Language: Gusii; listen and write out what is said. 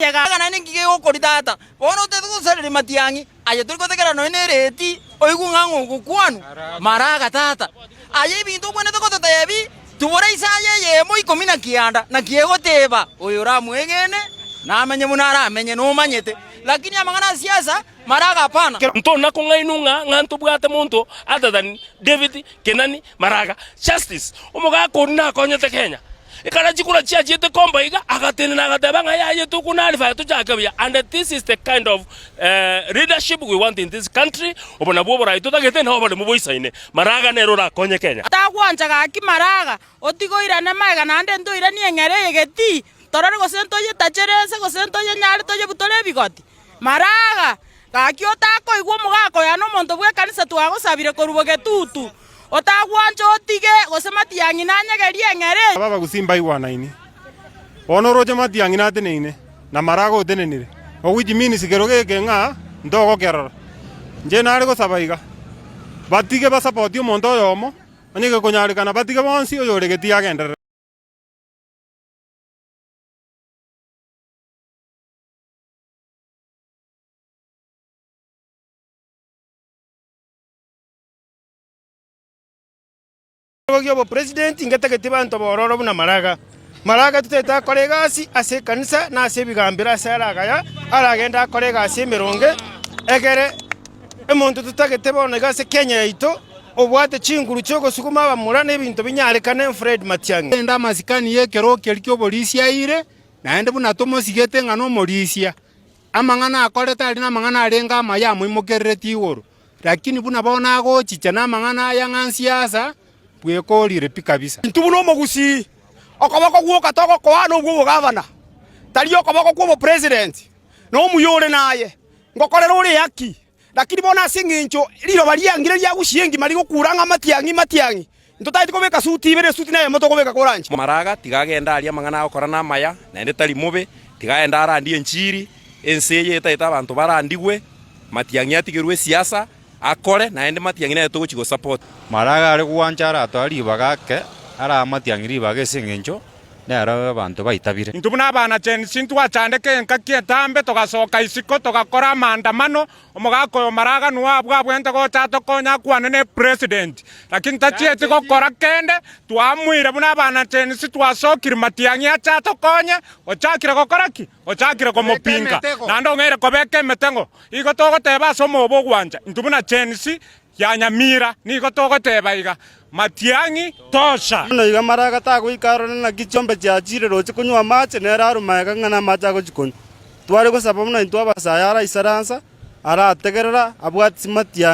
Iga naende nki gegokori tata? Bono otete gosareria matiang'i, aye tori gotegerera nonya nereti, oigwe ng'a ng'o ogokwanwa? Maraga tata. Aye ebinto ogwenerete gototebi, tubora Isaya eyemo ikomi na kianda, naki egoteba, Oyo oramwegene, namenye buna aramenye, nomanyete. Lakini amang'ana a siasa, maraga hapana. Ntona kong'ainwa ng'a ng'a ntobwate monto other than David Kenani Maraga. Justice, omogaka oria nakonyete Kenya. Ekero chikura chiachiete komba iga, agatenena agateba ng'a yaye tokonarify tochake buya and this is the kind of leadership we want in this country, obo nabwo oborai totagete na oboremu boisaine. Maraga nere orakonye Kenya. Tagwancha gaki maraga, otige oirane magega naende ntoiranie eng'era eye getii, torore gose ntoyetachere ense gose ntoyenyare toyebutore ebigoti. Maraga, gaki otakoigwa omogaka oyo nomonto bw'ekanisa twagosabire korwa bogetutu, otagwancha otige, gose matiang'i nanyegerie eng'era eye. Aba abagusii mbaigwanaini. Bono oroche matiang'i nateneine, na maraga otenenire, of which means kero geke ng'a ntogokerora. Inche nare gosaba iga, batige basapoti omonto oyomo, onye gekonyarekana batige bonsi oyore getii agenderere. Ekerogo gi'obopresidenti ngetageti banto bororo buna Maraga. Maraga totagete akore egasi ase ekanisa na ase ebigambero ase aragaya aragende akore egasi emeronge egere omonto totagete bono iga ase Kenya yaito obwate chinguru chi'ogosuguma abamura na ebinto binyarekane Fred Matiang'i. Rende amasikani y'ekerogo keria ki'oborisia aire, naende buna tomosigete ng'a nomorisia, amang'ana akorete aria namang'ana arenge amaya amoimokereretie igoro. Lakini buna bono agochicha namang'ana aya ng'a nsiasa, bwekorire pi kabisa. Intwe buna omogusii, okoboko gwoka togokoa nobwo obogavana, tari okoboko kw'obopresident, na omuya ore naye, ngokorera ore ehaki. Lakini bono ase engencho riroba riangire ria gusii engima rigokura ng'a matiang'i matiang'i, ntotageti kobeka suti ibere, esuti neyemo tokobeka koranche. Maraga tiga agende aria amang'ana agokora namaya, naende tari mobe, tiga agende arandie enchiri, ense eye etagete abanto barandigwe, matiang'i atigerwe esiasa, akore, naende matiang'i nere togochia gosupport. Maraga are gwancha aratoe ribaga ake, arae matiang'i ribaga ase engencho nere abanto baitabire. Intwe buna abana Gen-Z ntwachandeka engaki entambe togasoka isiko togakora amaandamano, omogaka oyo Maraga nwo abwo abwente gocha atokonye akwane ne president lakini tachieti gokora kende, twamuire buna abana Gen-Z twasokire Matiang'i ache atokonye, ochakire gokora ki? Ochakire komopinga naende ong'eire kobeka emetego. Igo togoteba ase omoba ogwancha intwe buna Gen-Z ya nyamira nigo togoteba iga, Matiang'i tosha. Bono iga Maraga tagoika arore naki chiombe chiachire roche konywa amache, nere arwe magega ng'a namache agochia konywa. Tware gosaba buna intwe abasae araisaransa, arategerera, abwate Matiang'i.